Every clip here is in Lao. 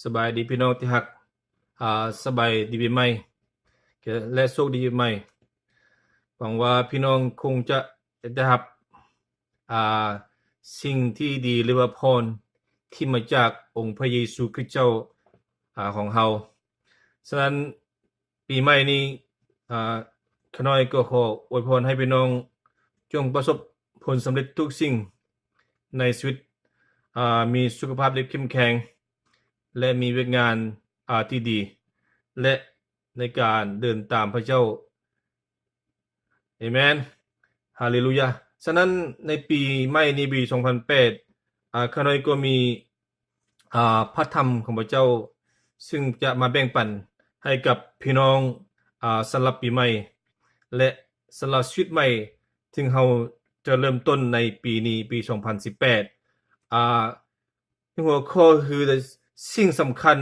ສະບາຍດີພີ່ນ້ອງທີ່ຮັກ, ອາ, ສະບາຍດີປີໃໝ່ ແລະ ໂຊກດີປີໃໝ່. ຫວັງວ່າພີ່ນ້ອງຄົງຈະໄດ້ຮັບ, ອາ, ສິ່ງທີ່ດີ ຫຼືວ່າພອນທີ່ມາຈາກອົງພະເຢຊູຄຣິດເຈົ້າ, ອາ, ຂອງເຮົາ. ສະນັ້ນ ປີໃໝ່ນີ້, ອາ, ຂ້ານ້ອຍກໍຂໍອວຍພອນໃຫ້ພີ່ນ້ອງຈົ່ງປະສົບຜົນສຳເລັດທຸກສິ່ງໃນຊີວິດ, ອາ, ມີສຸຂະພາບທີ່ເຂັ້ມແຂງ ແລະ ມີວຽກງານ, ອາ, ທີ່ດີ ແລະ ໃນການເດີນຕາມພະເຈົ້າ. ເອເມນ. ຮາເລລູຢາ. ສະນັ້ນໃນປີໃໝ່ນີ້, ປີສອງພັນແປດ, ອາ, ຂ້ານ້ອຍກໍມີ, ອາ, ພະທຳຂອງພະເຈົ້າ ຊຶ່ງຈະມາແບ່ງປັນໃຫ້ກັບພີ່ນ້ອງ, ອາ, ສຳລັບປີໃໝ່ ແລະ ສຳລັບຊີວິດໃໝ່ ທີ່ເຮົາຈະເລີ່ມຕົ້ນໃນປີນີ້, ປີສອງພັນສິບແປດ. ອາ, ໃນຫົວຂໍ້ຄື ສິ່ງສຳຄັນ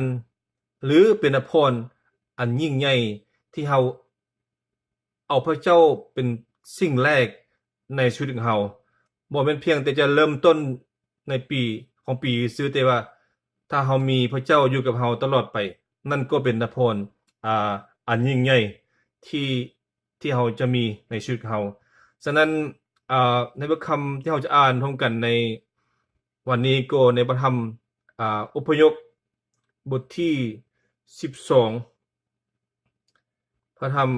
ຫຼື ເປັນພະພອນອັນຍິ່ງໃຫຍ່ ທີ່ເຮົາເອົາພະເຈົ້າເປັນສິ່ງແລກໃນຊີວິດຂອງເຮົາ. ບໍ່ແມ່ນພຽງແຕ່ຈະເລີ່ມຕົ້ນໃນປີ ຂອງປີຊື່, ແຕ່ວ່າຖ້າເຮົາມີພະເຈົ້າຢູ່ກັບເຮົາຕະຫຼອດໄປ, ນັ້ນກໍເປັນພະພອນ, ອາ, ອັນຍິ່ງໃຫຍ່ທີ່ ທີ່ເຮົາຈະມີໃນຊີວິດເຮົາ. ສະນັ້ນ, ອາ, ໃນບົດຄຳທີ່ເຮົາຈະອ່ານຮ່ວມກັນໃນວັນນີ້ກໍໃນພະທຳ, ອາ, ອົບພະຍົບບົດທີສິບສອງ, ພະທຳ,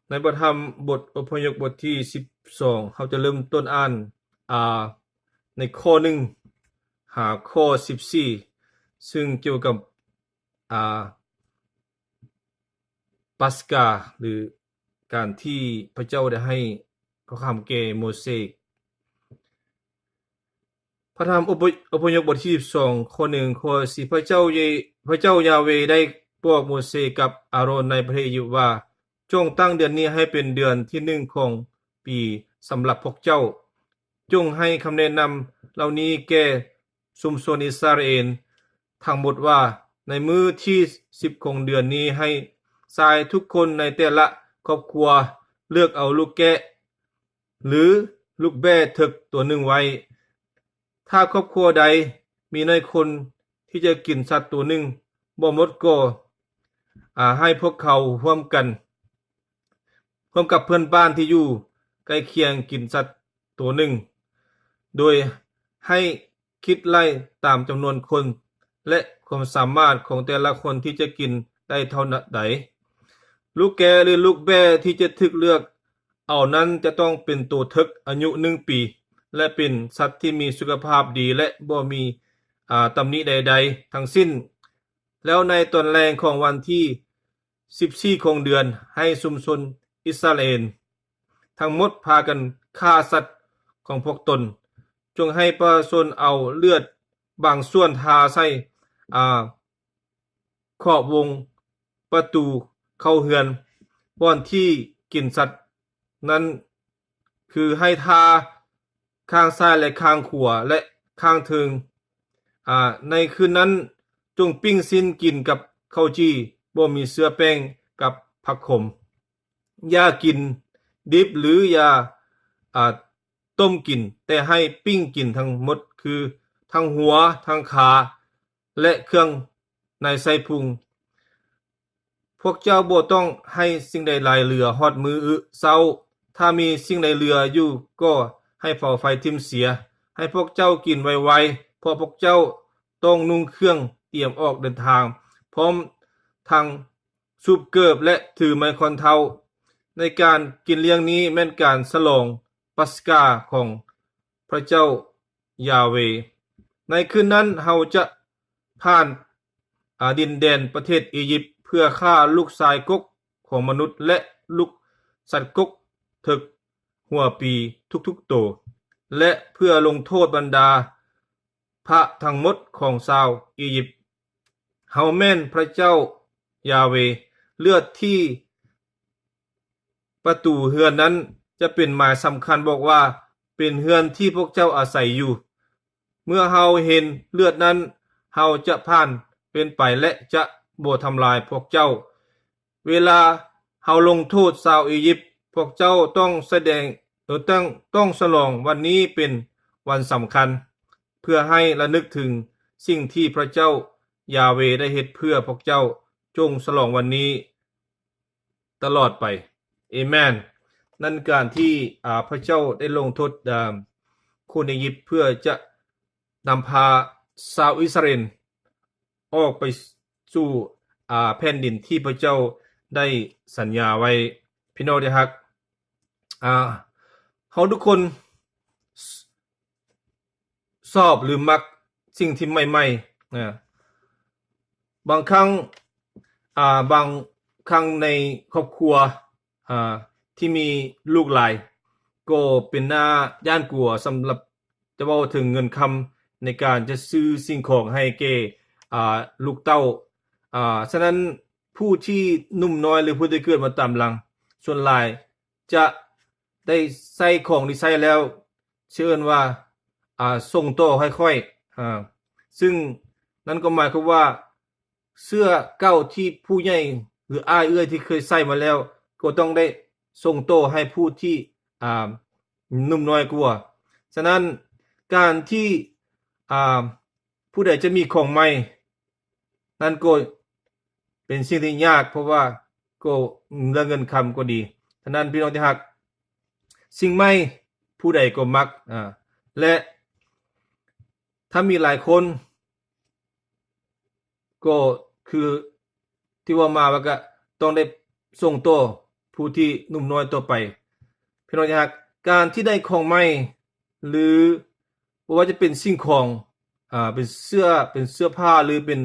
ໃນພະທຳບົດອົບພະຍົບບົດທີສິບສອງ, ເຮົາຈະເລີ່ມຕົ້ນອ່ານ, ອາ, ໃນຂໍ້ໜຶ່ງຫາຂໍ້ສິບສີ່, ຊຶ່ງກ່ຽວກັບ ອາ, ປັດສະກາ ຫຼື ການທີ່ພະເຈົ້າໄດ້ໃຫ້ຂໍ້ຄຳແກ່ໂມເສ. ພະທຳອົບ, ອົບພະຍົບບົດທີສິບສອງ ຂໍ້ໜຶ່ງ, ຂໍ້ສີ່, ພະເຈົ້າ, ພະເຈົ້າຢາເວໄດ້ບອກໂມເສກັບອາໂຣນໃນປະເທດອີຢິບວ່າ, ຈົ່ງຕັ້ງເດືອນນີ້ໃຫ້ເປັນເດືອນທີໜຶ່ງຂອງປີສຳລັບພວກເຈົ້າ. ຈົ່ງໃຫ້ຄຳແນະນຳເຫຼົ່ານີ້ແກ່ ຊຸມຊົນອິດສະຣາເອນທັງໝົດວ່າ, ໃນມື້ທີສິບຂອງເດືອນນີ້, ໃຫ້ຊາຍທຸກຄົນໃນແຕ່ລະຄອບຄົວເລືອກເອົາລູກແກະ ຫຼື ລູກແບ້ເຖິກຕົວໜຶ່ງໄວ້. ຖ້າຄອບຄົວໃດມີນ້ອຍຄົນທີ່ຈະກິນສັດຕົວໜຶ່ງບໍ່ໝົດກໍ, ອາ, ໃຫ້ພວກເຂົາຮ່ວມກັນ, ຮ່ວມກັບເພື່ອນບ້ານທີ່ຢູ່ໃກ້ຄຽງກິນສັດຕົວໜຶ່ງ, ໂດຍໃຫ້ ຄິດໄລ່ຕາມຈຳນວນຄົນ ແລະ ຄວາມສາມາດຂອງແຕ່ລະຄົນທີ່ຈະກິນໄດ້ເທົ່າໃດ. ລູກແກະ ຫຼື ລູກແບ້ທີ່ຈະຖືກເລືອກເອົານັ້ນຈະຕ້ອງເປັນໂຕເຖິກອາຍຸໜຶ່ງປີ ແລະ ເປັນສັດທີ່ມີສຸຂະພາບດີ ແລະ ບໍ່ມີ, ອາ, ຕຳໜິໃດໆທັງສິ້ນ. ແລ້ວໃນຕອນແລງຂອງວັນທີ ສິບສີ່ຂອງເດືອນ ໃຫ້ຊຸມຊົນອິດສະຣາເອນທັງໝົດພາກັນຂ້າສັດຂອງພວກຕົນ. ຈົ່ງໃຫ້ປະຊາຊົນເອົາເລືອດບາງສ່ວນທາໃສ່, ອາ, ຂອບວົງປະຕູເຂົ້າເຮືອນ, ບ່ອນທີ່ກິນສັດນັ້ນ, ຄືໃຫ້ທາຂ້າງຊ້າຍ ແລະ ຂ້າງຂວາ ແລະ ຂ້າງເທິງ. ອາ, ໃນຄືນນັ້ນ, ຈົ່ງປີ້ງຊີ້ນກິນກັບເຂົ້າຈີ່ບໍ່ມີເຊື້ອແປ້ງກັບຜັກຂົມ. ຢ່າກິນດິບ ຫຼື ຢ່າ, ອາ, ຕົ້ມກິນ, ແຕ່ໃຫ້ປີ້ງກິນທັງໝົດ, ຄືທັງຫົວ, ທັງຂາ ແລະ ເຄື່ອງໃນໄສ້ພຸງ. ພວກເຈົ້າບໍ່ຕ້ອງໃຫ້ສິ່ງໃດຫຼາຍເຫຼືອຮອດມື້ເຊົ້າ. ຖ້າມີສິ່ງໃດເຫຼືອຢູ່ກໍໃຫ້ເຜົາໄຟຖິ້ມເສຍ. ໃຫ້ພວກເຈົ້າກິນໄວໆ, ເພາະພວກເຈົ້າຕ້ອງນຸ່ງເຄື່ອງຕຽມອອກເດີນທາງ, ພ້ອມທັງສູບເກີບ ແລະ ຖືໄມ້ຄ້ອນເທົ້າ. ໃນການກິນລ້ຽງນີ້ແມ່ນການສະຫຼອງປັດສະກາຂອງພະເຈົ້າ ຢາເວ. ໃນຄືນນັ້ນເຮົາຈະຜ່ານ, ອາ, ດິນແດນປະເທດອີຢິບ ເພື່ອຂ້າລູກຊາຍກົກຂອງມະນຸດ ແລະ ລູກສັດກົກເຖິກຫົວປີທຸກໆໂຕ ແລະ ເພື່ອລົງໂທດບັນດາພະທັງໝົດຂອງຊາວອີຢິບ. ເຮົາແມ່ນພະເຈົ້າຢາເວ. ເລືອດທີ່ ປະຕູເຮືອນນັ້ນຈະເປັນໝາຍສຳຄັນບອກວ່າ ເປັນເຮືອນທີ່ພວກເຈົ້າອາໄສຢູ່. ເມື່ອເຮົາເຫັນເລືອດນັ້ນ, ເຮົາຈະຜ່ານເປັນໄປ ແລະ ຈະບໍ່ທຳລາຍພວກເຈົ້າ. ເວລາເຮົາລົງໂທດຊາວອີຢິບ, ພວກເຈົ້າຕ້ອງສະແດງ, ເອີ, ຕ້ອງ, ຕ້ອງສະຫຼອງວັນນີ້ເປັນວັນສຳຄັນ. ເພື່ອໃຫ້ລະນຶກເຖິງສິ່ງທີ່ພະເຈົ້າຢາເວໄດ້ເຮັດເພື່ອພວກເຈົ້າ. ຈົ່ງສະຫຼອງວັນນີ້ຕະຫຼອດໄປ. ເອແມນ. ນັ້ນການທີ່ ອາ ພະເຈົ້າໄດ້ລົງໂທດ ອາ ຄົນອີຢິບ ເພື່ອຈະນຳພາຊາວອິດສະຣາເອນອອກໄປສູ່ ອາ ແຜ່ນດິນທີ່ພະເຈົ້າໄດ້ສັນຍາໄວ້. ພີ່ນ້ອງທີ່ຮັກ, ອາ ເຮົາທຸກຄົນ ຊອບ ຫຼື ມັກສິ່ງທີ່ໃໝ່ໆ ອາ ບາງຄັ້ງ ອາ ບາງຄັ້ງໃນຄອບຄົວ ອາ ທີ່ມີລູກຫຼາຍ ກໍເປັນໜ້າຢ້ານກົວສຳລັບຈະເວົ້າເຖິງເງິນຄຳໃນການຈະຊື້ສິ່ງຂອງໃຫ້ແກ່ ອາ ລູກເຕົ້າ. ອາ ສະນັ້ນ ຜູ້ທີ່ໜຸ່ມນ້ອຍ ຫຼື ຜູ້ທີ່ເກີດມາຕາມຫຼັງ ສ່ວນຫຼາຍ ຈະໄດ້ໃຊ້ຂອງທີ່ໃຊ້ແລ້ວ ເອີ້ນວ່າ ອາ ສົ່ງຕໍ່ໃຫ້ຂ້ອຍ ອາ ຊຶ່ງນັ້ນກໍໝາຍຄວາມວ່າ ເສື້ອເກົ່າທີ່ຜູ້ໃຫຍ່ ຫຼື ອ້າຍເອື້ອຍທີ່ເຄີຍໃຊ້ມາແລ້ວ ກໍຕ້ອງໄດ້ສົ່ງຕໍ່ໃຫ້ຜູ້ທີ່ ອາ ໜຸ່ມນ້ອຍກວ່າ. ສະນັ້ນ ການທີ່ ອາ ຜູ້ໃດຈະມີຂອງໃໝ່ ນັ້ນກໍເປັນສິ່ງທີ່ຍາກ ເພາະວ່າກໍເລື່ອງເງິນຄຳກໍດີ. ສະນັ້ນ ພີ່ນ້ອງທີ່ຮັກ, ສິ່ງໃໝ່ຜູ້ໃດກໍມັກ ອາ ແລະ ຖ້າມີຫຼາຍຄົນ ກໍຄືທີ່ເວົ້າມາວ່າ ກໍຕ້ອງໄດ້ສົ່ງຕໍ່ຜູ້ທີ່ໜຸ່ມນ້ອຍຕໍ່ໄປ. ພີ່ນ້ອງທີ່ຮັກ, ການທີ່ໄດ້ຂອງໃໝ່ ຫຼື ບໍ່ວ່າຈະເປັນສິ່ງຂອງ ອາ ເປັນເສື້ອ ເປັນເສື້ອຜ້າ ຫຼື ເປັນ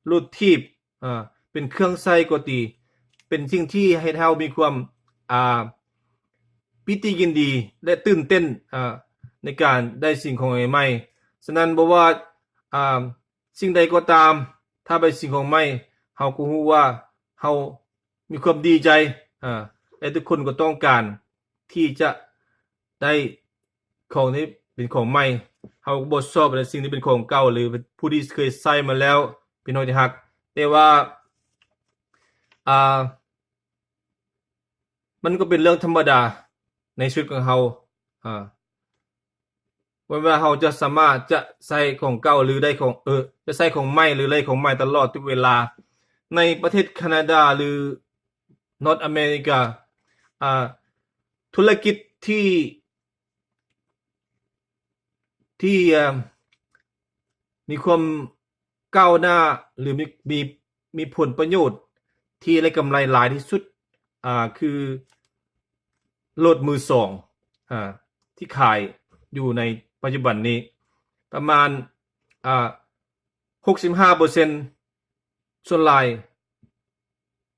ລົດຖີບ ອາ ເປັນເຄື່ອງໃຊ້ກໍດີ ເປັນສິ່ງທີ່ເຮັດໃຫ້ເຮົາມີຄວາມ ອາ ປີຕິຍິນດີ ແລະ ຕື່ນເຕັ້ນ ອາ ໃນການໄດ້ສິ່ງຂອງໃໝ່ໆ. ສະນັ້ນ ບໍ່ວ່າ ອາ ສິ່ງໃດກໍຕາມ ຖ້າໄດ້ສິ່ງຂອງໃໝ່ ເຮົາກໍຮູ້ວ່າເຮົາມີຄວາມດີໃຈ ອາ ແລະ ທຸກຄົນກໍຕ້ອງການທີ່ຈະໄດ້ ຂອງທີ່ເປັນຂອງໃໝ່. ເຮົາກໍບໍ່ຊອບໃນສິ່ງທີ່ເປັນຂອງເກົ່າ ຫຼື ຜູ້ທີ່ເຄີຍໃຊ້ມາແລ້ວ ພີ່ນ້ອງທີ່ຮັກ. ແຕ່ວ່າ ອາ ມັນກໍເປັນເລື່ອງທຳມະດາໃນຊີວິດຂອງເຮົາ ອາ ບໍ່ວ່າເຮົາຈະສາມາດຈະໃຊ້ຂອງເກົ່າ ຫຼື ໄດ້ຂອງ ເອີ ຈະໃຊ້ຂອງໃໝ່ ຫຼື ໄດ້ຂອງໃໝ່ຕະຫຼອດທຸກເວລາ. ໃນປະເທດຄານາດາ ຫຼື ນອດອາເມລິກາ ອາ ທຸລະກິດທີ່ ທີ່ ເອີ່ມ ມີຄວາມກ້າວໜ້າ ຫຼື ມີ ມີ ມີຜົນປະໂຫຍດທີ່ໄດ້ກຳໄລຫຼາຍທີ່ສຸດ ອາ ຄືລົດມືສອງ ອາ ທີ່ຂາຍຢູ່ໃນປັດຈຸບັນນີ້ ປະມານ ອາ ຫົກສິບຫ້າເປີເຊັນ ສ່ວນຫຼາຍ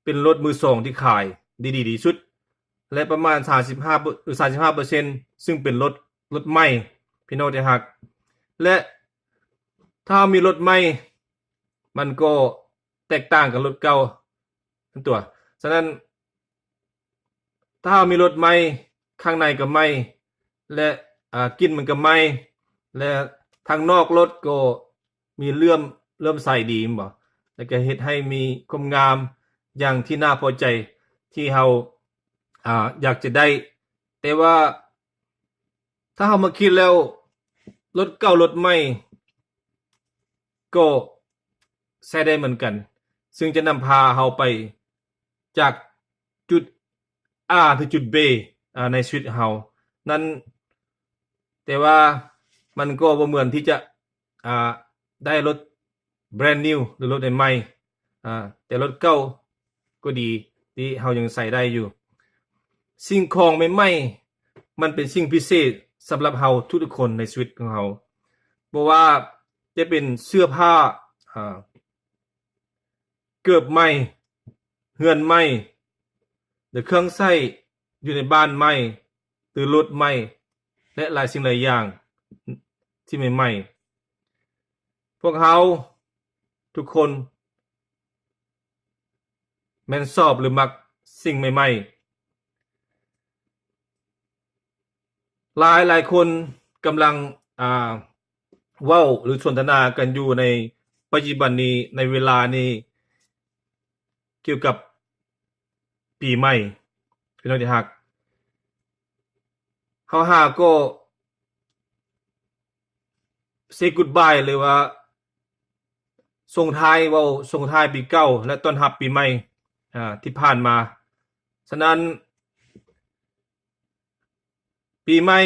ເປັນລົດມືສອງທີ່ຂາຍໄດ້ດີທີ່ສຸດ ແລະ ປະມານສາມສິບຫ້າ ເອີ ສາມສິບຫ້າເປີເຊັນ ຊຶ່ງເປັນລົດ ລົດໃໝ່ ພີ່ນ້ອງທີ່ຮັກ. ແລະ ຖ້າເຮົາມີລົດໃໝ່ ມັນກໍແຕກຕ່າງກັບລົດເກົ່ານັ້ນຕົວະ. ສະນັ້ນ ຖ້າເຮົາມີລົດໃໝ່ ຂ້າງໃນກໍໃໝ່ ແລະ ອາ ກິ່ນມັນກໍໃໝ່ ແລະ ທາງນອກລົດກໍມີເຫຼື້ອມ ເຫຼື້ອມໃສດີແມ່ນບໍ່? ແລ້ວກໍເຮັດໃຫ້ມີຄວາມງາມຢ່າງທີ່ໜ້າພໍໃຈ ທີ່ເຮົາ ອາ ຢາກຈະໄດ້. ແຕ່ວ່າ ຖ້າເຮົາມາຄິດແລ້ວ ລົດເກົ່າລົດໃໝ່ກໍໃຊ້ໄດ້ເໝືອນກັນ ຊຶ່ງຈະນຳພາເຮົາໄປຈາກຈຸດ A ໄປຈຸດ B ອາ ໃນຊີວິດເຮົານັ້ນ. ແຕ່ວ່າມັນກໍບໍ່ເໝືອນທີ່ຈະ ອາ ໄດ້ລົດ brand new ຫຼື ລົດໃໝ່ໆ ອາ ແຕ່ລົດເກົ່າກໍດີທີ່ເຮົາຍັງໃຊ້ໄດ້ຢູ່. ສິ່ງຂອງໃໝ່ໆ ມັນເປັນສິ່ງພິເສດສຳລັບເຮົາທຸກໆຄົນໃນຊີວິດຂອງເຮົາ. ບໍ່ວ່າຈະເປັນເສື້ອຜ້າ ອາ ເກີບໃໝ່, ເຮືອນໃໝ່ ຫຼື ເຄື່ອງໃຊ້ຢູ່ໃນບ້ານໃໝ່ ຫຼື ລົດໃໝ່ ແລະ ຫຼາຍສິ່ງຫຼາຍຢ່າງທີ່ໃໝ່ໆ. ພວກເຮົາທຸກຄົນແມ່ນຊອບ ຫຼື ມັກສິ່ງໃໝ່ໆ. ຫຼາຍໆຄົນກຳລັງ ອາ ເວົ້າ ຫຼື ສົນທະນາກັນຢູ່ໃນປັດຈຸບັນນີ້ ໃນເວລານີ້ ກ່ຽວກັບປີໃໝ່ ພີ່ນ້ອງທີ່ຮັກ. ເຮົາຫາກໍ say goodbye ຫຼືວ່າສົ່ງທ້າຍ ເວົ້າສົ່ງທ້າຍປີເກົ່າ ແລະ ຕ້ອນຮັບປີໃໝ່ ອາ ທີ່ຜ່ານມາ. ສະນັ້ນ ປີໃໝ່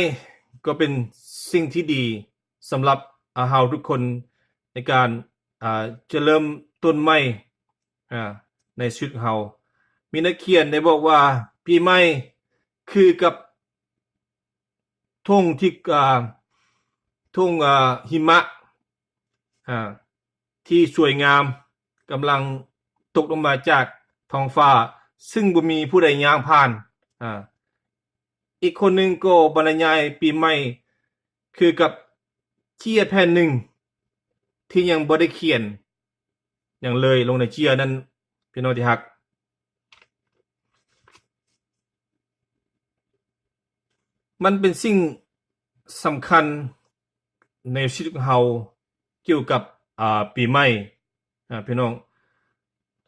ກໍເປັນສິ່ງທີ່ດີສຳລັບ ອາ ເຮົາທຸກຄົນໃນການ ອາ ຈະເລີ່ມຕົ້ນໃໝ່ ອາ ໃນຊີວິດເຮົາ. ມີນັກຂຽນໄດ້ບອກວ່າ ປີໃໝ່ຄືກັບທົ່ງທີ່ ອາ ທົ່ງ ອາ ຫິມະ ອາ ທີ່ສວຍງາມກຳລັງຕົກລົງມາຈາກທ້ອງຟ້າ ຊຶ່ງບໍ່ມີຜູ້ໃດຍ່າງຜ່ານ. ອາ ອີກຄົນໜຶ່ງກໍບັນລະຍາຍປີໃໝ່ຄືກັບເຈ້ຍແຜ່ນໜຶ່ງທີ່ຍັງບໍ່ໄດ້ຂຽນຫຍັງເລີຍລົງໃນເຈ້ຍນັ້ນ ພີ່ນ້ອງທີ່ຮັກ. ມັນເປັນສິ່ງສຳຄັນໃນຊີວິດຂອງເຮົາກ່ຽວກັບ ອາ ປີໃໝ່ ອາ ພີ່ນ້ອງ.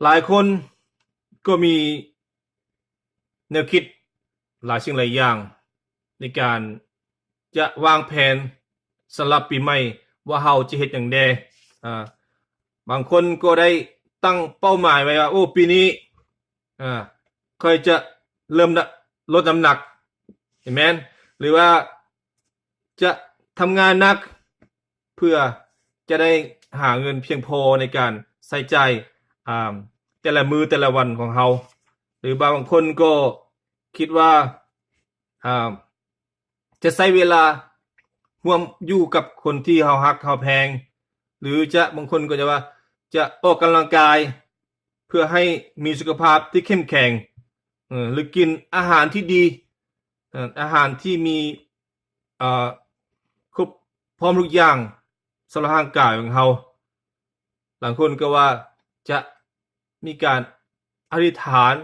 ຫຼາຍຄົນກໍມີແນວຄິດຫຼາຍສິ່ງຫຼາຍຢ່າງໃນການຈະວາງແຜນສຳລັບປີໃໝ່ວ່າເຮົາຈະເຮັດຫຍັງແດ່. ອາ ບາງຄົນກໍໄດ້ຕັ້ງເປົ້າໝາຍໄວ້ວ່າ ໂອ້ ປີນີ້ ອາ ຂ້ອຍຈະເລີ່ມ ນ- ລົດນ້ຳໜັກ ເຫັນແມ່ນ ຫຼືວ່າຈະທຳງານໜັກ ເພື່ອຈະໄດ້ຫາເງິນພຽງພໍໃນການໃຊ້ຈ່າຍ ອາ ແຕ່ລະມື້ແຕ່ລະວັນຂອງເຮົາ ຫຼືບາງຄົນກໍຄິດວ່າ ອາ ຈະໃຊ້ເວລາຮ່ວມຢູ່ກັບຄົນທີ່ເຮົາຮັກເຮົາແພງ ຫຼືຈະ ບາງຄົນກໍຈະວ່າ ຈະອອກກຳລັງກາຍເພື່ອໃຫ້ມີສຸຂະພາບທີ່ເຂັ້ມແຂງ ເອີ ຫຼືກິນອາຫານທີ່ດີ ເອີ ອາຫານທີ່ມີ ເອີ ຄົບພ້ອມທຸກຢ່າງສຳລັບຮ່າງກາຍຂອງເຮົາ. ບາງຄົນກໍວ່າຈະມີການອະທິຖານ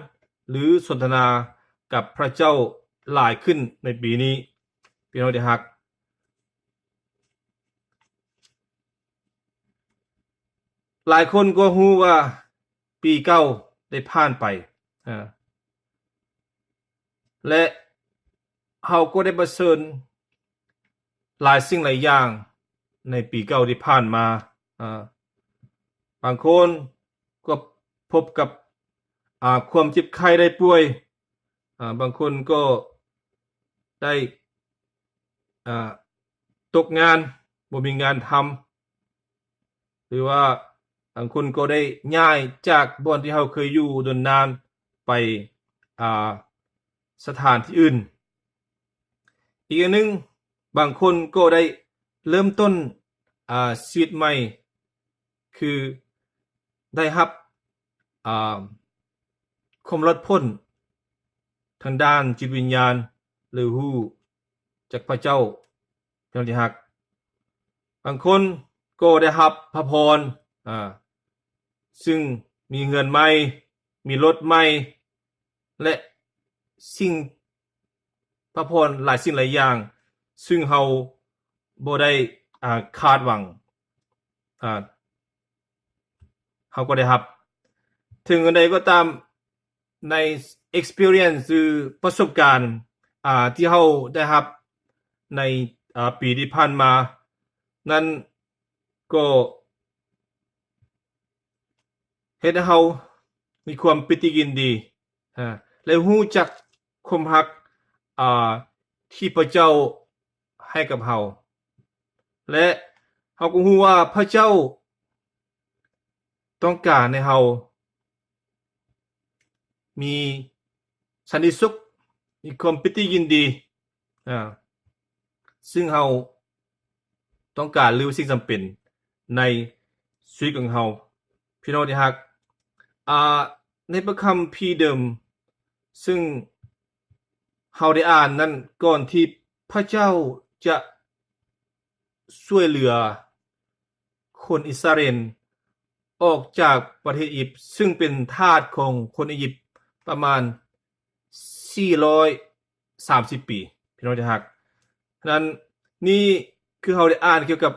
ຫຼືສົນທະນາກັບພະເຈົ້າຫຼາຍຂຶ້ນໃນປີນີ້ ພີ່ນ້ອງທີ່ຮັກ. ຫຼາຍຄົນກໍຮູ້ວ່າປີເກົ່າໄດ້ຜ່ານໄປ ອາ ແລະ ເຮົາກໍໄດ້ປະເຊີນຫຼາຍສິ່ງຫຼາຍຢ່າງໃນປີເກົ່າທີ່ຜ່ານມາ. ອາ ບາງຄົນກໍພົບກັບ ອາ ຄວາມເຈັບໄຂ້ໄດ້ປ່ວຍ, ອາ ບາງຄົນກໍໄດ້ ອາ ຕົກງານ, ບໍ່ມີງານທຳ. ຫຼືວ່າບາງຄົນກໍໄດ້ຍ້າຍຈາກບ່ອນທີ່ເຮົາເຄີຍຢູ່ດົນນານໄປ ອາ ສະຖານທີ່ອື່ນ. ອີກຢ່າງໜຶ່ງ, ບາງຄົນກໍໄດ້ເລີ່ມຕົ້ນ ອາ ຊີວິດໃໝ່ ຄືໄດ້ຮັບ ອາ ຄວາມລອດພົ້ນທາງດ້ານຈິດວິນຍານ ຫຼືຮູ້ຈັກພະເຈົ້າ. ພີ່ນ້ອງທີ່ຮັກ, ບາງຄົນກໍໄດ້ຮັບພະພອນ ອາ ຊຶ່ງມີເຮືອນໃໝ່, ມີລົດໃໝ່ ແລະ ສິ່ງ ພະພອນຫຼາຍສິ່ງຫຼາຍຢ່າງ ຊຶ່ງເຮົາບໍ່ໄດ້ ອາ ຄາດຫວັງ ອາ ເຮົາກໍໄດ້ຮັບ. ເຖິງອັນໃດກໍຕາມ, ໃນ experience ຫຼືປະສົບການ ອາ ທີ່ເຮົາໄດ້ຮັບໃນ ອາ ປີທີ່ຜ່ານມານັ້ນ ກໍເຮັດໃຫ້ເຮົາມີຄວາມປີຕິຍິນດີ ອາ ແລະ ຮູ້ຈັກຄວາມຮັກ ອາ ທີ່ພະເຈົ້າໃຫ້ກັບເຮົາ ແລະ ເຮົາກໍຮູ້ວ່າພະເຈົ້າຕ້ອງການໃຫ້ເຮົາມີສັນຕິສຸກ, ມີຄວາມປີຕິຍິນດີ ອາ ຊຶ່ງເຮົາຕ້ອງການ ຫຼື ສິ່ງຈຳເປັນໃນຊີວິດຂອງເຮົາ. ພີ່ນ້ອງທີ່ຮັກ, ອາ ໃນພະຄຳພີເດີມ ຊຶ່ງເຮົາໄດ້ອ່ານນັ້ນ, ກ່ອນທີ່ພະເຈົ້າຈະຊ່ວຍເຫຼືອຄົນອິດສະຣາເອນອອກຈາກປະເທດອີຢິບ, ຊຶ່ງເປັນທາດຂອງຄົນອີຢິບປະມານສີ່ຮ້ອຍສາມສິບປີ ພີ່ນ້ອງທີ່ຮັກ. ສະນັ້ນ ນີ້ຄືເຮົາໄດ້ອ່ານກ່ຽວກັບ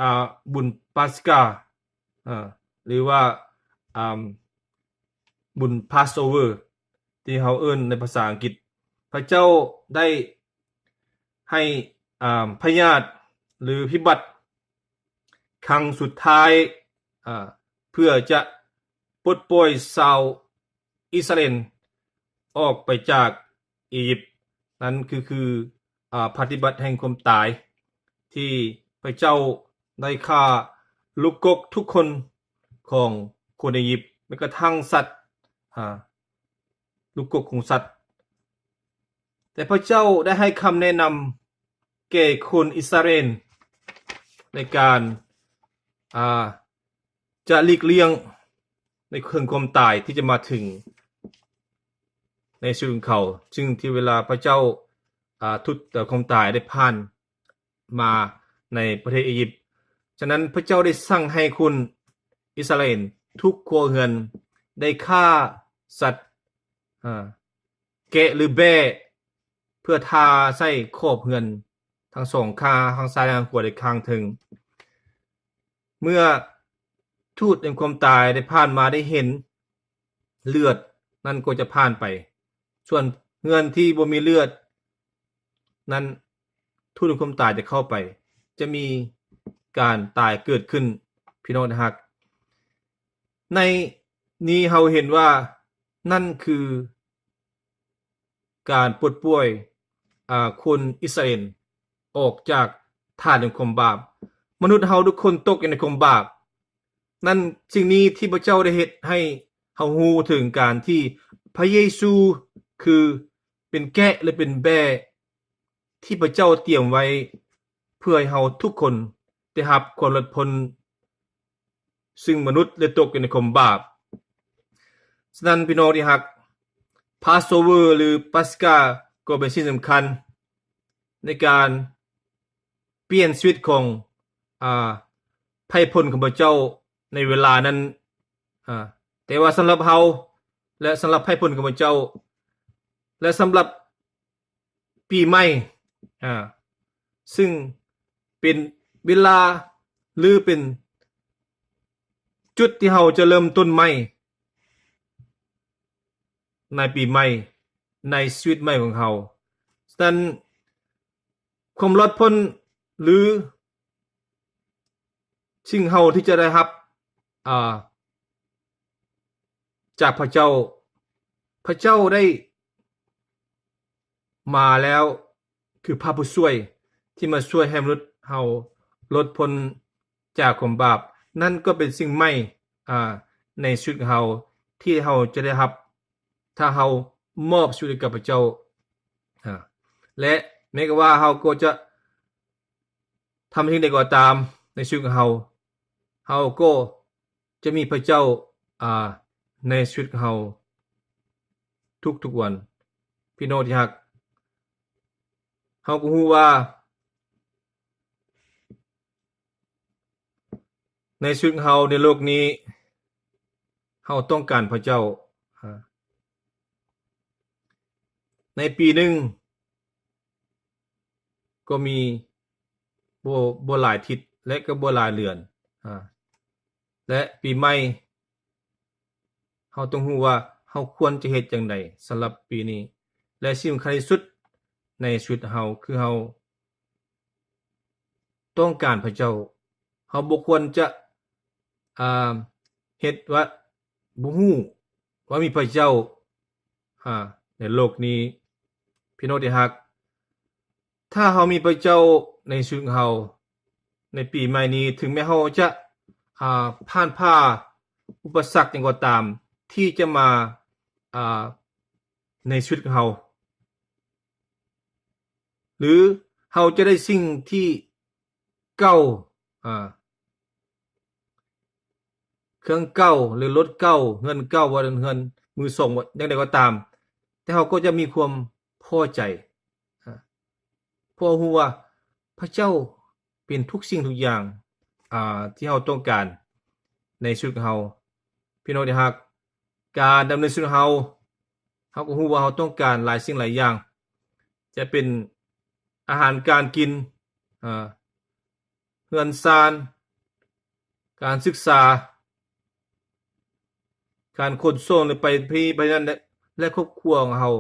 ອາ ບຸນປາສກາ ອາ ຫຼືວ່າ ອາ ບຸນ Passover ທີ່ເຮົາເອີ້ນໃນພາສາອັງກິດ. ພະເຈົ້າໄດ້ໃຫ້ ອາ ພະຍາດ ຫຼື ພິບັດ ຄັ້ງສຸດທ້າຍ ອາ ເພື່ອຈະປົດປ່ອຍຊາວອິດສະຣາເອນອອກໄປຈາກອີຢິບ. ນັ້ນຄື ຄື ອາ ປະຕິບັດແຫ່ງຄວາມຕາຍ ທີ່ພະເຈົ້າໄດ້ຂ້າລູກກົກທຸກຄົນຂອງຄົນອີຢິບ ແມ້ກະທັ່ງສັດ ອາ ລູກກົກຂອງສັດ. ແຕ່ພະເຈົ້າໄດ້ໃຫ້ຄຳແນະນຳແກ່ຄົນອິດສະຣາເອນໃນການ ອາ ຈະຫຼີກລ່ຽງໃນເຖິງຄວາມຕາຍທີ່ຈະມາເຖິງໃນຊີວິດຂອງເຂົາ, ຊຶ່ງທີ່ເວລາພະເຈົ້າ ອາ ທູດຄວາມຕາຍໄດ້ຜ່ານມາໃນປະເທດອີຢິບ. ສະນັ້ນພະເຈົ້າໄດ້ສັ່ງໃຫ້ຄົນອິດສະຣາເອນທຸກຄົວເຮືອນໄດ້ຂ້າສັດ ອາ ແກະ ຫຼື ແບ້ ເພື່ອທາໃສ່ຂອບເຮືອນທັງສອງຂ້າງ, ຂ້າງຊ້າຍ ແລະ ຂ້າງຂວາ ແລະ ຂ້າງເທິງ. ເມື່ອທູດແຫ່ງຄວາມຕາຍໄດ້ຜ່ານມາໄດ້ເຫັນເລືອດ, ນັ້ນກໍຈະຜ່ານໄປ. ສ່ວນເຮືອນທີ່ບໍ່ມີເລືອດນັ້ນ, ທູດແຫ່ງຄວາມຕາຍຈະເຂົ້າໄປ, ຈະມີການຕາຍເກີດຂຶ້ນ, ພີ່ນ້ອງທີ່ຮັກ. ໃນນີ້ເຮົາເຫັນວ່ານັ້ນຄື ການປົດປ່ອຍ ອາ ຄົນອິດສະຣາເອນອອກຈາກຖານແຫ່ງຄວາມບາບ. ມະນຸດເຮົາທຸກຄົນຕົກຢູ່ໃນຄວາມບາບ. ນັ້ນ ສິ່ງນີ້ທີ່ພະເຈົ້າໄດ້ເຮັດໃຫ້ເຮົາຮູ້ເຖິງການທີ່ພະເຢຊູຄືເປັນແກະ ແລະ ເປັນແບ້ທີ່ພະເຈົ້າຕຽມໄວ້ ເພື່ອໃຫ້ເຮົາທຸກຄົນໄດ້ຮັບຄວາມລົດພົ້ນ ຊຶ່ງມະນຸດໄດ້ຕົກຢູ່ໃນຄວາມບາບ. ສະນັ້ນ ພີ່ນ້ອງທີ່ຮັກ, ພາສໂອເວີ ຫຼື ປາສກາ ກໍເປັນສິ່ງສຳຄັນໃນການປ່ຽນຊີວິດຂອງ ອາ ໄພ່ພົນຂອງພະເຈົ້າໃນເວລານັ້ນ. ອາ ແຕ່ວ່າສຳລັບເຮົາ ແລະ ສຳລັບໄພ່ພົນຂອງພະເຈົ້າ ແລະ ສຳລັບ ປີໃໝ່ ອາ ຊຶ່ງເປັນເວລາ ຫຼື ເປັນຈຸດທີ່ເຮົາຈະເລີ່ມຕົ້ນໃໝ່ໃນປີໃໝ່ ໃນຊີວິດໃໝ່ຂອງເຮົາ. ສະນັ້ນ ຄວາມລອດພົ້ນ ຫຼື ສິ່ງເຮົາທີ່ຈະໄດ້ຮັບ ອາ ຈາກພະເຈົ້າ, ພະເຈົ້າໄດ້ມາແລ້ວ ຄືພະຜູ້ຊ່ວຍທີ່ມາຊ່ວຍໃຫ້ມະນຸດເຮົາລົດພົ້ນຈາກຄວາມບາບ. ນັ້ນກໍເປັນສິ່ງໃໝ່ ອາ ໃນຊີວິດເຮົາ ທີ່ເຮົາຈະໄດ້ຮັບ ຖ້າເຮົາມອບຊີວິດໃຫ້ກັບພະເຈົ້າ. ອາ ແລະ ແມ້ກະວ່າເຮົາກໍຈະ ທຳສິ່ງໃດກໍຕາມໃນຊີວິດຂອງເຮົາ, ເຮົາກໍຈະມີພະເຈົ້າ ອາ ໃນຊີວິດຂອງເຮົາທຸກໆວັນ. ພີ່ນ້ອງທີ່ຮັກ, ເຮົາກໍຮູ້ວ່າໃນຊີວິດຂອງເຮົາໃນໂລກນີ້, ເຮົາຕ້ອງການພະເຈົ້າ. ອາ ໃນປີໜຶ່ງ ກໍມີບໍ່ ບໍ່ຫຼາຍທິດ ແລະ ກໍບໍ່ຫຼາຍເດືອນ. ອາ ແລະ ປີໃໝ່ ເຮົາຕ້ອງຮູ້ວ່າເຮົາຄວນຈະເຮັດຈັ່ງໃດສຳລັບປີນີ້. ແລະ ສິ່ງສຳຄັນທີ່ສຸດໃນຊີວິດເຮົາ ຄືເຮົາ ຕ້ອງການພະເຈົ້າ. ເຮົາບໍ່ຄວນຈະ ອາ ເຮັດວ່າບໍ່ຮູ້ວ່າມີພະເຈົ້າ ອາ ໃນໂລກນີ້. ພີ່ນ້ອງທີ່ຮັກ, ຖ້າເຮົາມີພະເຈົ້າໃນຊີວິດເຮົາໃນປີໃໝ່ນີ້, ເຖິງແມ່ນເຮົາຈະ ອາ ຜ່ານຜ່າອຸປະສັກຫຍັງກໍຕາມທີ່ຈະມາ ອາ ໃນຊີວິດເຮົາ ຫຼື ເຮົາຈະໄດ້ສິ່ງທີ່ເກົ່າ ອາ ເຄື່ອງເກົ່າ ຫຼື ລົດເກົ່າ, ເຮືອນເກົ່າ, ບໍ່ວ່າເປັນເຮືອນມືສອງ, ຢ່າງໃດກໍຕາມ, ແຕ່ເຮົາກໍຈະມີຄວາມພໍໃຈ, ອາ ເພາະເຮົາຮູ້ວ່າພະເຈົ້າ ເປັນທຸກສິ່ງທຸກຢ່າງ ອາ ທີ່ເຮົາຕ້ອງການໃນຊີວິດເຮົາ. ພີ່ນ້ອງທີ່ຮັກ, ການດຳເນີນຊີວິດເຮົາ, ເຮົາກໍຮູ້ວ່າເຮົາຕ້ອງການຫຼາຍສິ່ງຫຼາຍຢ່າງ, ຈະເປັນອາຫານການກິນ, ອາ ເຮືອນຊານ, ການສຶກສາ, ການຂົນສົ່ງ ຫຼື ໄປພີ້ໄປນັ້ນ ແລະ ແລະ ຄອບຄົວຂອງເຮົາ.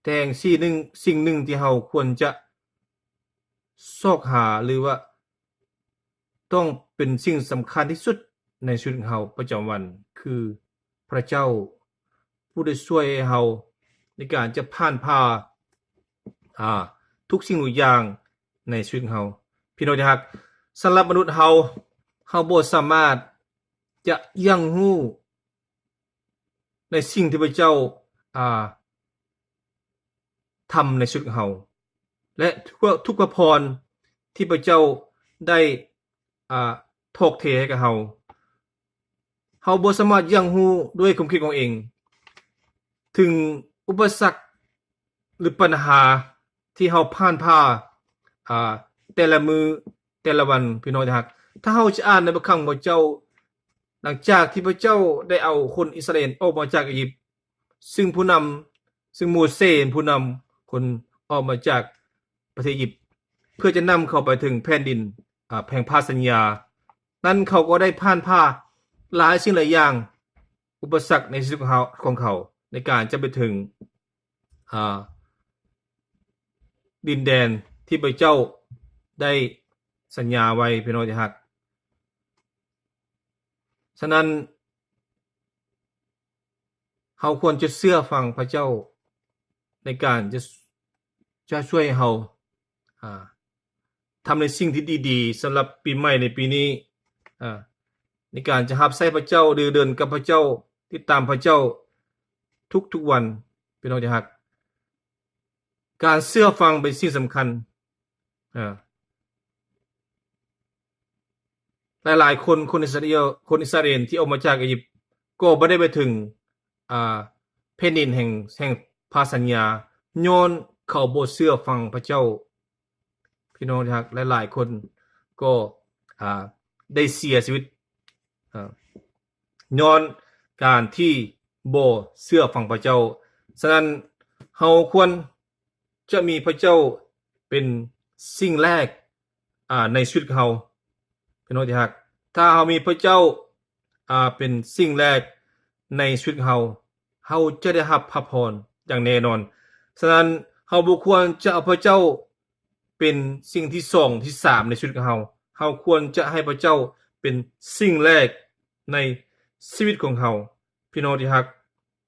ແຕ່ສິ່ງໜຶ່ງ ສິ່ງໜຶ່ງທີ່ເຮົາຄວນຈະຊອກຫາ ຫຼືວ່າ ຕ້ອງເປັນສິ່ງສຳຄັນທີ່ສຸດໃນຊີວິດຂອງເຮົາປະຈຳວັນ ຄືພະເຈົ້າ ຜູ້ໄດ້ຊ່ວຍໃຫ້ເຮົາໃນການຈະຜ່ານຜ່າ ອ່າ ທຸກສິ່ງທຸກຢ່າງໃນຊີວິດເຮົາ. ພີ່ນ້ອງທີ່ຮັກ, ສຳລັບມະນຸດເຮົາ, ເຮົາບໍ່ສາມາດຈະຢັ້ງຮູ້ໃນສິ່ງທີ່ພະເຈົ້າ, ອ່າ, ທຳໃນຊີວິດເຮົາ ແລະ ທຸກ, ທຸກພະພອນທີ່ພະເຈົ້າໄດ້, ອ່າ, ຖອກເທໃຫ້ກັບເຮົາ. ເຮົາບໍ່ສາມາດຢັ້ງຮູ້ດ້ວຍຄວາມຄິດຂອງເອງ ເຖິງອຸປະສັກ ຫຼື ບັນຫາທີ່ເຮົາຜ່ານຜ່າ ອ່າ ແຕ່ລະມື້ແຕ່ລະວັນ ພີ່ນ້ອງທີ່ຮັກ. ຖ້າເຮົາຈະອ່ານໃນພະຄຳຂອງພະເຈົ້າ ຫຼັງຈາກທີ່ພະເຈົ້າໄດ້ເອົາຄົນອິດສະຣາເອນອອກມາຈາກອີຢິບ ຊຶ່ງຜູ້ນຳ, ຊຶ່ງໂມເຊເປັນຜູ້ນຳຄົນອອກມາຈາກປະເທດອີຢິບ ເພື່ອຈະນຳເຂົ້າໄປເຖິງແຜ່ນດິນ, ອ່າ, ແຫ່ງພະສັນຍາ ນັ້ນເຂົາກໍໄດ້ຜ່ານຜ່າຫຼາຍສິ່ງຫຼາຍຢ່າງ ອຸປະສັກໃນຊີວິດຂອງເຂົາ, ຂອງເຂົາ ໃນການຈະໄປເຖິງ, ອ່າ, ດິນແດນທີ່ພະເຈົ້າໄດ້ສັນຍາໄວ້ ພີ່ນ້ອງທີ່ຮັກ. ສະນັ້ນ ເຮົາຄວນຈະເຊື່ອຟັງພະເຈົ້າໃນການຈະ, ຈະຊ່ວຍເຮົາ, ອ່າ, ທຳໃນສິ່ງທີ່ດີໆ ສຳລັບປີໃໝ່ໃນປີນີ້, ອ່າ, ໃນການຈະຮັບໃຊ້ພະເຈົ້າ ຫຼື ເດີນກັບພະເຈົ້າ, ຕິດຕາມພະເຈົ້າທຸກໆວັນ ພີ່ນ້ອງທີ່ຮັກ. ການເຊື່ອຟັງເປັນສິ່ງສຳຄັນ. ເອີ ຫຼາຍໆຄົນ, ຄົນອິດສະຣາເອນ, ຄົນອິດສະຣາເອນທີ່ອອກມາຈາກອີຢິບ ກໍບໍ່ໄດ້ໄປເຖິງ, ອ່າ, ແຜ່ນດິນແຫ່ງ, ແຫ່ງພະສັນຍາ ຍ້ອນເຂົາບໍ່ເຊື່ອຟັງພະເຈົ້າ. ພີ່ນ້ອງທີ່ຮັກ, ຫຼາຍໆຄົນກໍ, ອ່າ, ໄດ້ເສຍຊີວິດ, ອ່າ, ຍ້ອນການທີ່ບໍ່ເຊື່ອຟັງພະເຈົ້າ. ສະນັ້ນ ເຮົາຄວນຈະມີພະເຈົ້າເປັນສິ່ງແລກ, ອ່າ, ໃນຊີວິດເຮົາ ພີ່ນ້ອງທີ່ຮັກ. ຖ້າເຮົາມີພະເຈົ້າ, ອ່າ, ເປັນສິ່ງແລກໃນຊີວິດເຮົາ, ເຮົາຈະໄດ້ຮັບພະພອນຢ່າງແນ່ນອນ. ສະນັ້ນ ເຮົາບໍ່ຄວນຈະເອົາພະເຈົ້າເປັນສິ່ງທີສອງ, ທີສາມໃນຊີວິດຂອງເຮົາ. ເຮົາຄວນຈະໃຫ້ພະເຈົ້າເປັນສິ່ງແລກໃນຊີວິດຂອງເຮົາ. ພີ່ນ້ອງທີ່ຮັກ,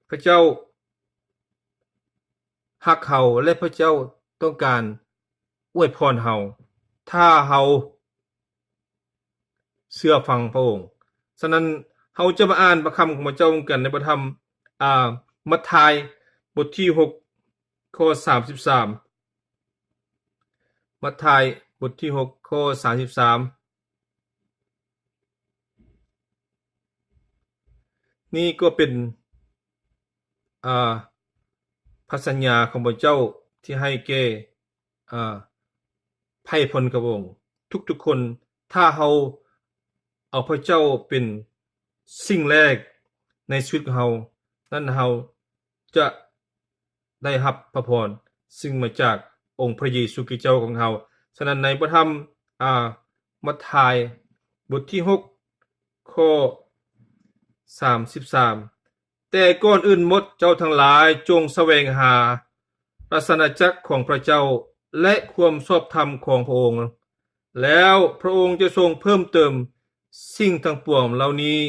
ພະເຈົ້າຮັກເຮົາ ແລະ ພະເຈົ້າຕ້ອງການອວຍພອນເຮົາ ຖ້າເຮົາເຊື່ອຟັງພະອົງ. ສະນັ້ນ ເຮົາຈະມາອ່ານພະຄຳຂອງພະເຈົ້ານຳກັນໃນພະທຳ, ອ່າ, ມັດທາຍ ບົດທີຫົກ ຂໍ້ສາມສິບສາມ. ມັດທາຍ ບົດທີຫົກ ຂໍ້ສາມສິບສາມ. ນີ້ກໍເປັນ, ອ່າ, ພະສັນຍາຂອງພະເຈົ້າທີ່ໃຫ້ແກ່, ອ່າ, ໃຜພົນຂະວົງທຸກໆຄົນ. ຖ້າເຮົາເອົາພະເຈົ້າເປັນສິ່ງແລກໃນຊີວິດຂອງເຮົາ, ນັ້ນເຮົາຈະ ໄດ້ຮັບພະພອນ ຊຶ່ງມາຈາກອົງພະເຢຊູຄຣິດເຈົ້າຂອງເຮົາ. ສະນັ້ນໃນພະທຳ, ອ່າ, ມັດທາຍ ບົດທີຫົກ ຂໍ້ສາມສິບສາມ, ແຕ່ກ່ອນອື່ນໝົດເຈົ້າທັງຫຼາຍຈົ່ງສະແຫວງຫາລາຊະອານາຈັກຂອງພະເຈົ້າ ແລະ ຄວາມຊອບທຳຂອງພະອົງ, ແລ້ວພະອົງຈະຊົງເພີ່ມເຕີມສິ່ງທັງປວງເຫຼົ່ານີ້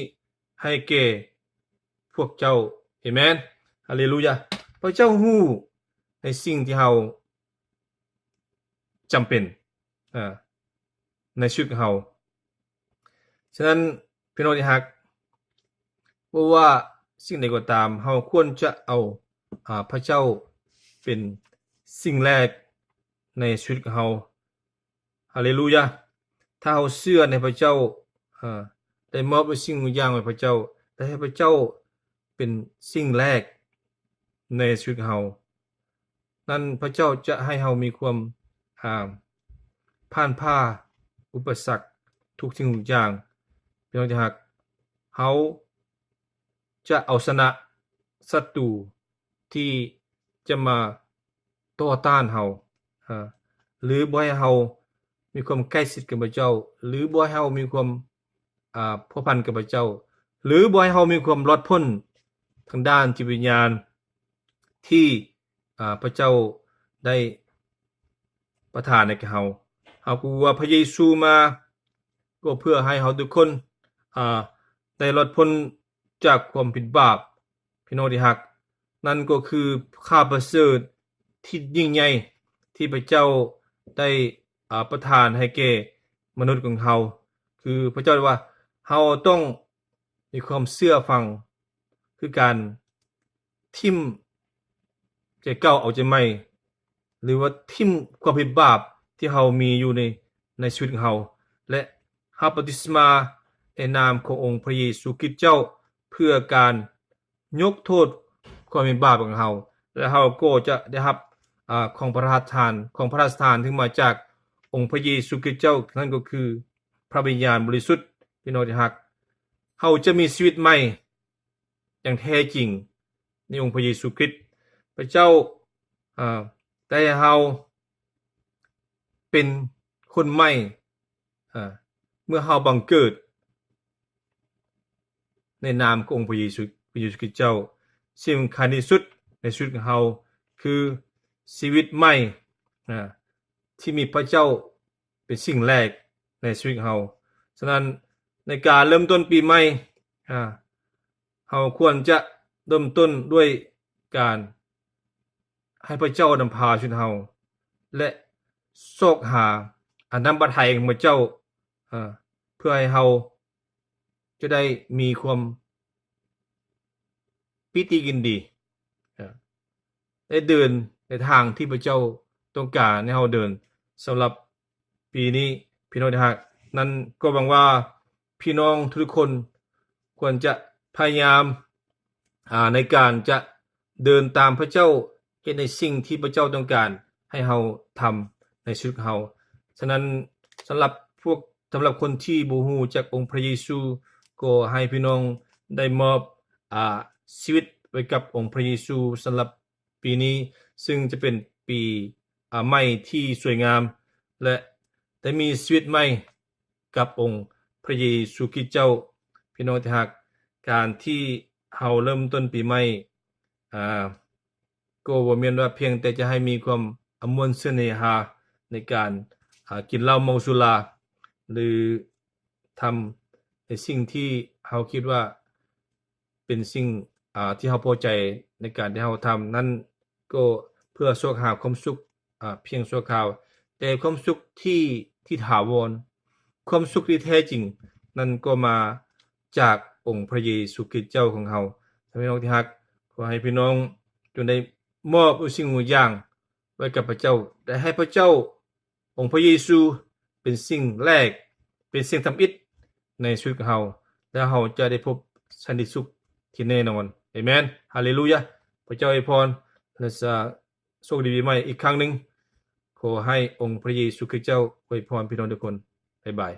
ໃຫ້ແກ່ພວກເຈົ້າ. ເອເມນ. ຮາເລລູຢາ. ພະເຈົ້າຮູ້ໃນສິ່ງທີ່ເຮົາຈຳເປັນ, ເອີ, ໃນຊີວິດຂອງເຮົາ. ສະນັ້ນ ພີ່ນ້ອງທີ່ຮັກ, ບໍ່ວ່າສິ່ງໃດກໍຕາມ, ເຮົາຄວນຈະເອົາ, ອາ, ພະເຈົ້າເປັນສິ່ງແລກໃນຊີວິດຂອງເຮົາ. ຮາເລລູຢາ. ຖ້າເຮົາເຊື່ອໃນພະເຈົ້າ, ເອີ, ໄດ້ມອບທຸກສິ່ງທຸກຢ່າງໃຫ້ພະເຈົ້າ, ໄດ້ໃຫ້ພະເຈົ້າເປັນສິ່ງແລກໃນຊີວິດເຮົາ, ນັ້ນພະເຈົ້າຈະໃຫ້ເຮົາມີຄວາມ, ອາ, ຜ່ານຜ່າອຸປະສັກທຸກສິ່ງທຸກຢ່າງ. ພີ່ນ້ອງທີ່ຮັກ, ເຮົາ ຈະເອົາຊະນະສັດຕູທີ່ຈະມາຕໍ່ຕ້ານເຮົາ, ເອີ, ຫຼືບໍ່ໃຫ້ເຮົາມີຄວາມໃກ້ຊິດກັບພະເຈົ້າ, ຫຼືບໍ່ໃຫ້ເຮົາມີຄວາມ, ອາ, ພົວພັນກັບພະເຈົ້າ, ຫຼືບໍ່ໃຫ້ເຮົາມີຄວາມລອດພົ້ນທາງດ້ານຈິດວິນຍານທີ່, ອາ, ພະເຈົ້າໄດ້ປະທານໃຫ້ແກ່ເຮົາ. ເຮົາກໍຮູ້ວ່າພະເຢຊູມາ ກໍເພື່ອໃຫ້ເຮົາທຸກຄົນ ອາ ໄດ້ລອດພົ້ນຈາກຄວາມຜິດບາບ. ພີ່ນ້ອງທີ່ຮັກ, ນັ້ນກໍຄືຂ່າວປະເສີດທີ່ຍິ່ງໃຫຍ່ທີ່ພະເຈົ້າໄດ້ ອາ ປະທານໃຫ້ແກ່ມະນຸດຂອງເຮົາ. ຄືພະເຈົ້າວ່າເຮົາຕ້ອງມີຄວາມເຊື່ອຟັງ ຄືການຖິ້ມໃຈເກົ່າເອົາໃຈໃໝ່ ຫຼືວ່າຖິ້ມຄວາມຜິດບາບທີ່ເຮົາມີຢູ່ໃນ ໃນຊີວິດຂອງເຮົາ ແລະ ຮັບບັບຕິສມາໃນນາມຂອງອົງພະເຢຊູຄຣິດເຈົ້າ ເພື່ອການຍົກໂທດຄວາມຜິດບາບຂອງເຮົາ ແລະ ເຮົາກໍຈະໄດ້ຮັບ ອາ ຂອງພະລາຊະທານ ຂອງພະລາຊະທານທີ່ມາຈາກອົງພະເຢຊູຄຣິດເຈົ້າ ນັ້ນກໍຄືພະວິນຍານບໍລິສຸດ. ພີ່ນ້ອງທີ່ຮັກ, ເຮົາຈະມີຊີວິດໃໝ່ ຢ່າງແທ້ຈິງໃນອົງພະເຢຊູຄຣິດ. ພະເຈົ້າ ອາ ໄດ້ໃຫ້ເຮົາເປັນຄົນໃໝ່ ອາ ເມື່ອເຮົາບັງເກີດໃນນາມຂອງອົງພະເຢຊູ ພະເຢຊູຄຣິດເຈົ້າ. ສິ່ງສຳຄັນທີ່ສຸດໃນຊີວິດຂອງເຮົາຄືຊີວິດໃໝ່ ອາ ທີ່ມີພະເຈົ້າ ເປັນສິ່ງແລກໃນຊີວິດເຮົາ. ສະນັ້ນ ໃນການເລີ່ມຕົ້ນປີໃໝ່ ອາ ເຮົາຄວນຈະເລີ່ມຕົ້ນດ້ວຍການໃຫ້ພະເຈົ້ານຳພາຊີວິດເຮົາ ແລະ ຊອກຫາອາ ນ້ຳພະໄທຂອງພະເຈົ້າ ອາ ເພື່ອໃຫ້ເຮົາຈະໄດ້ມີຄວາມປີຕິຍິນດີ ອາ ໄດ້ເດີນໃນທາງທີ່ພະເຈົ້າຕ້ອງການໃຫ້ເຮົາເດີນ. ສຳລັບປີນີ້ ພີ່ນ້ອງທີ່ຮັກ, ນັ້ນກໍຫວັງວ່າພີ່ນ້ອງທຸກໆຄົນຄວນຈະພະຍາຍາມ ອາ ໃນການຈະເດີນຕາມພະເຈົ້າ, ເຮັດໃນສິ່ງທີ່ພະເຈົ້າຕ້ອງການໃຫ້ເຮົາທຳໃນຊີວິດເຮົາ. ສະນັ້ນ ສຳລັບພວກ ສຳລັບຄົນທີ່ບໍ່ຮູ້ຈັກອົງພະເຢຊູ ກໍໃຫ້ພີ່ນ້ອງໄດ້ມອບ ອາ ຊີວິດໄວ້ກັບອົງພະເຢຊູສຳລັບ ປີນີ້ ຊຶ່ງຈະເປັນປີ ອາ ໃໝ່ທີ່ສວຍງາມ ແລະ ໄດ້ມີຊີວິດໃໝ່ກັບອົງພະເຢຊູຄຣິດເຈົ້າ. ພີ່ນ້ອງທີ່ຮັກ, ການທີ່ເຮົາເລີ່ມຕົ້ນປີໃໝ່ ອາ ກໍບໍ່ແມ່ນວ່າພຽງແຕ່ຈະໃຫ້ມີຄວາມ ອາ ມ່ວນຊື່ນເຮຮາໃນການ ອາ ກິນເຫຼົ້າເມົາສຸລາ ຫຼື ທຳໃນສິ່ງທີ່ເຮົາຄິດວ່າ ເປັນສິ່ງ ອາ ທີ່ເຮົາພໍໃຈໃນການທີ່ເຮົາທຳນັ້ນ ກໍເພື່ອຊອກຫາຄວາມສຸກ ອາ ພຽງຊົ່ວຄາວ, ແຕ່ຄວາມສຸກທີ່ ທີ່ຖາວອນ, ຄວາມສຸກທີ່ແທ້ຈິງນັ້ນກໍມາຈາກອົງພະເຢຊູຄຣິດເຈົ້າຂອງເຮົາ. ທ່ານພີ່ນ້ອງທີ່ຮັກ, ຂໍໃຫ້ພີ່ນ້ອງຈົ່ງໄດ້ມອບທຸກສິ່ງທຸກຢ່າງໄວ້ກັບພະເຈົ້າ, ແລະ ໃຫ້ພະເຈົ້າ ອົງພະເຢຊູເປັນສິ່ງແລກ, ເປັນສິ່ງທຳອິດໃນຊີວິດຂອງເຮົາ, ແລ້ວເຮົາຈະໄດ້ພົບສັນຕິສຸກທີ່ແນ່ນອນ. ເອເມນ. ຮາເລລູຢາ. ພະເຈົ້າອວຍພອນ ແລະ ສະ ໂຊກດີປີໃໝ່ອີກຄັ້ງໜຶ່ງ. ຂໍໃຫ້ອົງພະເຢຊູຄຣິດເຈົ້າອວຍພອນພີ່ນ້ອງທຸກຄົນ. ບາຍບາຍ.